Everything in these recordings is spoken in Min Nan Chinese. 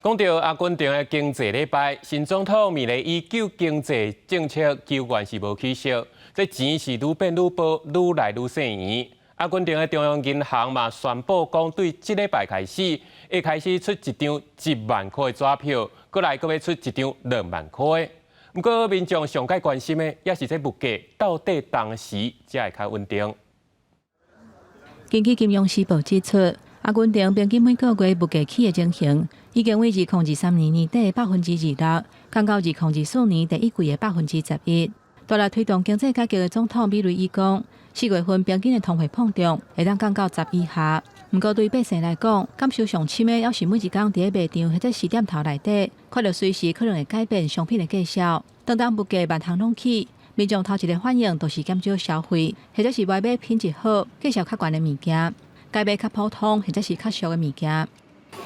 講到阿根廷的經濟禮拜，新總統米雷伊救經濟政策猶原是無起色，這錢是愈變愈薄，愈來愈細圓。阿根廷的中央銀行嘛宣布講，對這禮拜開始，會開始出一張1萬塊的紙票，閣來閣欲出一張2萬塊的。毋過民眾上蓋關心的，也是這物價到底當時才會較穩定。根據金融時報指出，阿根廷平均每個月物價起的情形，已經為2023年年底26%，降到2024年第一季的11%。帶來推動經濟改革的總統米雷伊講，4月份平均的通貨膨脹會當降到10以下。毋過對百姓來講，感受上深的，猶是每一工佇咧賣場或者是店頭內底，看著隨時可能會改變商品的價數。當當物價萬項攏起，民眾頭一个反應就是減少消費，或者是無愛買品質好、價數較懸的物件，改買較普通或者是較俗的物件。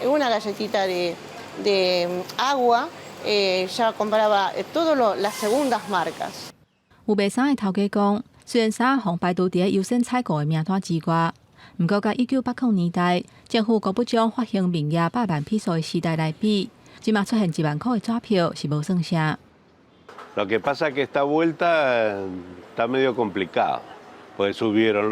Una galletita de agua ya compraba todo lo las segundas marcas。有賣衫的頭家講，雖然衫予排除佇咧優先採購的名單之外，毋過佮1980年代政府國不將發行面額百萬披索的時代來比，這馬出現1萬塊的紙票是無算啥。 Lo que pasa es que esta vuelta está medio complicado, pues subió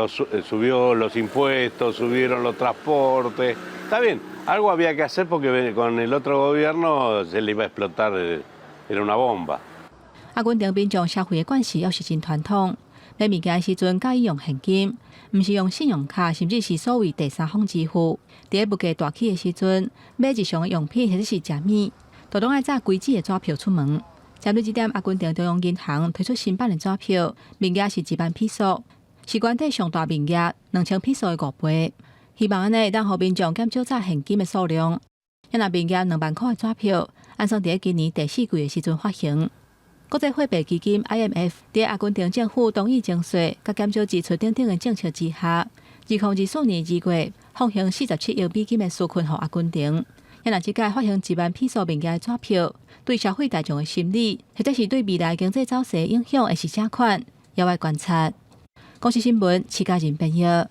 los impuestos, subieron los transportes. Está bien, algo había que hacer porque con el otro gobierno se le iba a explotar, era una bomba. 阿根廷民眾消費的慣勢猶是真傳統，買物件的時陣佮意用現金，毋是用信用卡，甚至是所謂第三方支付。佇咧物價大起的時陣，買日常的用品或者是食物，都攏愛紮規紙的紙票出門。針對這點，阿根廷中央銀行推出新版的紙票，面額是1萬披索，是原底上大面額2000披索的5倍。希望按呢會當予民眾減少紮現金的數量。若面額2萬塊的紙票，按算佇咧今年第四季的時陣發行。國際貨幣基金 IMF 佇阿根廷政府同意徵稅、佮減少支出等等的政策之下，2024年2月放行47億美金的紓困予阿根廷。若這擺發行1萬披索面額的紙票，對消費大眾的心理，或者是對未來經濟走勢影響會是啥款，猶愛觀察。公視新聞，徐家仁編譯。